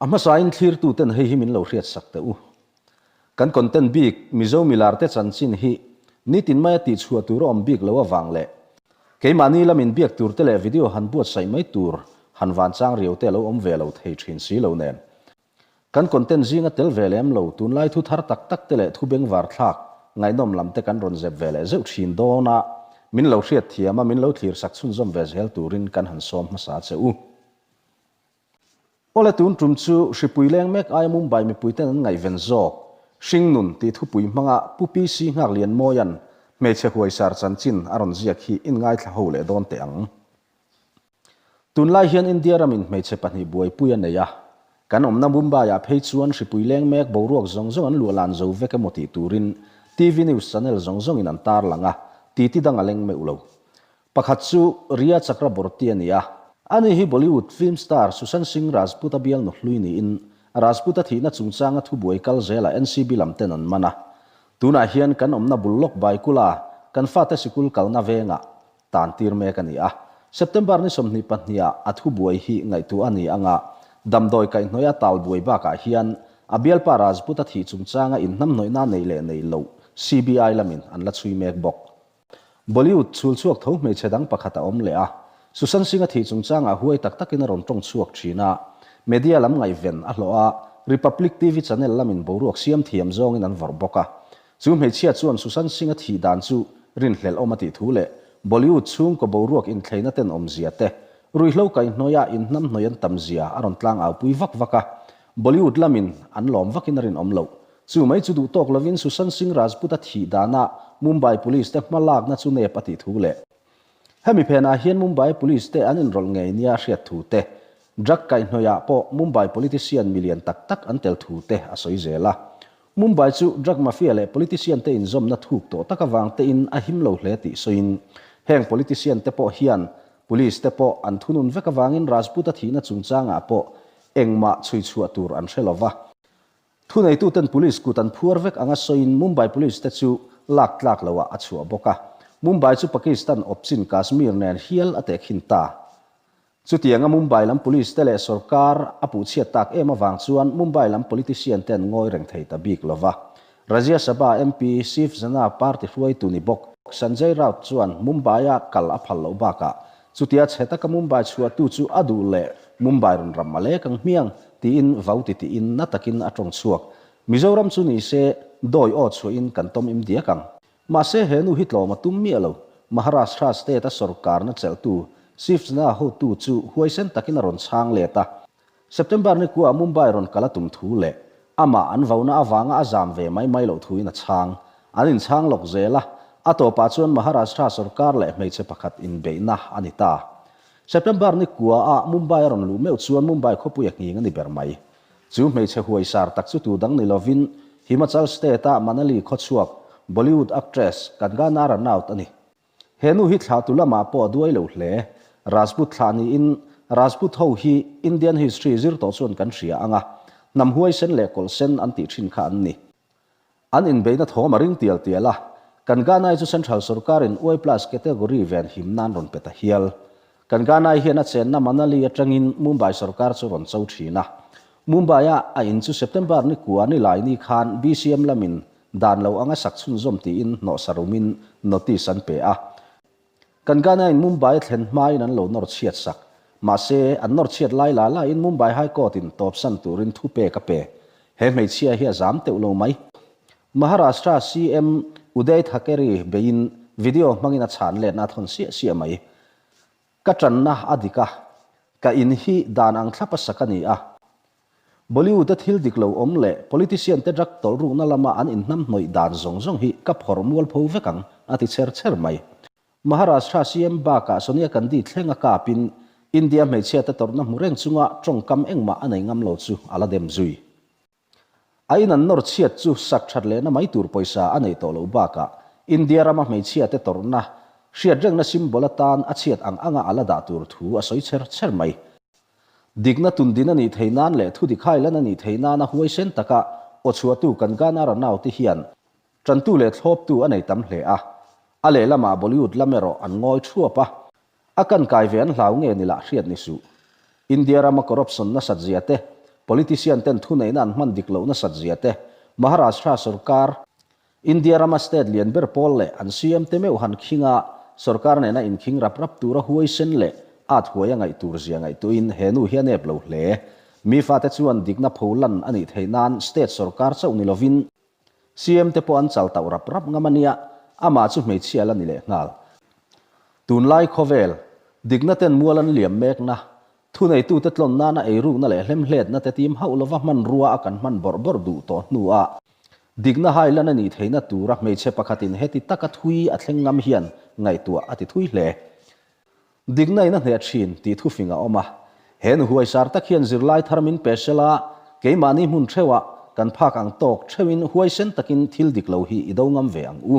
A hmasain thlirtuten hei hi min lo hriatsak teh u. Kan content bik Mizo milarte chanchin hi nitin maia tihchhuah tur a awm bik lo avang leh keimahni lamin biak turte leh video han buatsaih mai tur han vanchang riaute a lo awm ve lo thei thin si lo nen. Kan content zinga tel ve lem lo tunlai thu thar tak tak te leh thu bengvar thlak ngaihnawm lam te kan rawn zep ve leh zeuh thin dawn a, min lo hriat thiam a min lo thlir sak chhunzawm ve zel turin kan han sawm hmasa che u. Awle tun tum chu hripui leng mek aia Mumbai mipuiten an ngaihven zawk Hringnun tih thupui hmanga Pu PC Nghaklianmawia'n hmeichhe huaisar chanchin a rawn ziak hi inngaithla ho leh dawn teh ang. Tunlai hian India ramin hmeichhe pahnih buaipui a nei a, kan awmna Mumbai-ah phei chuan hripui leng mek boruak zawng zawng an luahlan zo vek emaw tih turin TV news channel zawng zawngin an tarlang a, titi dang a leng meuh lo. Pakhat chu Rhea Chakraborty a ni a, ani hi Bollywood film star Sushant Singh Rajput-a bialnu hlui niin Rajput-a thihna chungchanga thubuai kal zelah NCB lam ten an man a. Tunah hian kan awmna bul lawk Baikula kan fate sikul kalna vengah tan tir mek a ni a. September ni 22 ah a thubuai hi ngaihtuah a ni ang a, damdawi kaihhnawih a tal buai bakah hian a bialpa Rajput a thih chungchanga inhnamhnawihna neih leh neih loh CBI lamin an la chhui mek bawk. Bollywood chhul chhuak tho hmeichhe dang pakhat a awm leh a, Sushant Singh a thih chungchangah huai tak takin a rawn tawng chhuak thin a, media lam ngaihven a hlawh a, Republic TV channel lamin boruak siam thiam zawngin an vawrh bawk a. Chu hmeichhia chuan Sushant Singh a thih dan chu rinhlelh awm a tih thu leh Bollywood chhungkaw boruak inthleina ten awmzia te, ruihhlo kaihhnawih a inhnamhnawih an tam zia a rawn tlang au pui vak vak a, Bollywood lamin an lawm vakin a rinawm loh. Chu mai chu duh tawk lovin Sushant Singh Rajput a thih dana Mumbai Police te hma lakna chu nep a tih thu leh hemi phenah hian Mumbai Police te an inrawlh ngei nia a hriat thu te, drug kaihhnawih ah pawh Mumbai politician milian tak tak an tel thu te a sawi zel a. Mumbai chu drug mafia leh politician te inzawmna thuk tawh tak avang tein a him lo hle tih sawiin heng politician te pawh hian police te pawh an thunun vek avangin Rajput a thihna chungchangah pawh engmah chhui chhuah tur an hre lova. Thuneituten police kut an phuar vek anga sawiin Mumbai police te chu lak tlak loah a chhuah bawk a. Mumbai chu Pakistan awpchin Kashmir nen hial a tehkhin ta. Chutianga Mumbai lam police te leh sorkar a puhchhiat tak em avang chuan Mumbai lam politician te an ngawi reng thei ta bik lova. Rajya Sabha MP Shiv Sena party hruaitu ni bawk Sanjay Raut chuan Mumbai-a kal a phal loh bakah chutia chhe taka Mumbai chhuahtu chu a duh leh Mumbai rawn ram a lek ang hmiang tiin vau ti tiin na takin a tawng chhuak. Mizoram chu ni se dawi aw chhuahin kan tawm im diak ang. Mahse he nu hi tlawm a tum miah lo. Maharashtra state a sorkarna chelhtu Shiv Sena hotu chu huaisen takin a rawn chhang let a. September ni kuah Mumbai rawn kal a tum thu leh amah an vauna avanga a zam ve mai mai loh thuin a chhang. An inchhang lawk zel a, a tawpah chuan Maharashtra sorkar leh hmeichhe pakhat inbeihna a ni ta. September ni kuaah Mumbai a rawn luh meuh chuan Mumbai khawpui a nghing a ni ber mai. Chu hmeichhe huaisar tak chu tu dang ni lovin Himachal State-a Manali khawchhuak Bollywood actress Kangana Ranaut a ni. He nu hi thlahtu lamah pawh a duai lo hle. Rajput thlah niin Rajput ho hi Indian history zir tawh chuan kan hria ang a, hnam huaisen leh kawlhsen an tih thin kha an ni. An inbeihna thawm a ring tial tial a, kan Ganai chu Central sorkarin Y plus category ven him nan rawn pe ta hial. Kan Ganai hian a chenna Manali atangin Mumbai sorkar chu rawn cho thin a. Mumbai-a a in chu September ni kua ni lai ni khan BCM lamin dan lo anga sak chhunzawm tiin hnawhsa rumin notice an pe a. Kan Ghana-in Mumbai thlen hmain an lo nawr chhiat sak. Mahse, an nawr chhiat lai la laiin Mumbai High Court-in tawpsan turin thu pek a pe. He hmeichhia hi a zam teuh lo mai. Maharashtra CM Uday Thackeray beiin video hmangin a chhan letna a thawn siah siah mai. Ka tanna a dik a, ka in hi dan ang thlap a sak a ni a. Bollywood-a thil dik lo awm leh politician-te drug tawlh rukna lama an inhnamhnawih dan zawng zawng hi ka phawrh mualpho vek ang, a ti cher cher mai. Maharashtra CM bakah Sonia Gandhi thleng a kapin India hmeichhiate tawrhna hmu reng chunga tawngkam engmah a nei ngam lo chu a la dem zui. A in an nawr chhiat chu sak that lehna mai tur pawisa a neih tawh loh bakah India rama hmeichhiate tawrhna hriatrengna symbol atan a chhiat ang anga a la dah tur thu a sawi cher cher mai. Dikna tundin a nih theih nan leh thudik hailan a nih theih nana huaisen taka aw chhuahtu kan Ghana Ranao te hian tantu leh thlawptu a nei tam hle a, a lehlamah Bollywood lam erawh an ngawi thuap a, A kan kai ve an hlau nge ni lah hriat ni suh. India rama corruption nasat zia te, Politician ten thuneihna an hman dik loh nasat zia te, Maharashtra sorkar, India rama state lian ber pawl leh an CM te meuh han khing a, sorkar nena inkhing rap rap tura huaisen leh at huai a ngaih tur zia ngaihtuahin he nu hi a nep lo hle. Mi fate chuan dikna pho lan a nih theih nan state sorkar chauh ni lovin CM te pawh an chal tauh rap rap ngam a nia, amah chu hmeichhia la ni leh nghal. Tunlai khawvel, dikna ten mual an liam mekna, Thuneitute tlawn nana eirukna leh hlemhletna te tim hauh lova hmanrua a kan hman bawrh bawrh duh tawh hnuah dikna hailan a nih theihna tura hmeichhe pakhatin heti taka thui a thleng ngam hian ngaihtuah a ti thui hle. Dikna in a hneh thin tih thufing a awm a. He nu huaisar tak hian zirlai thar min pe sela, keimahni hmun theuhah kan phak ang tawk theuhin huaisen takin thil dik lo hi i do ngam ve ang u.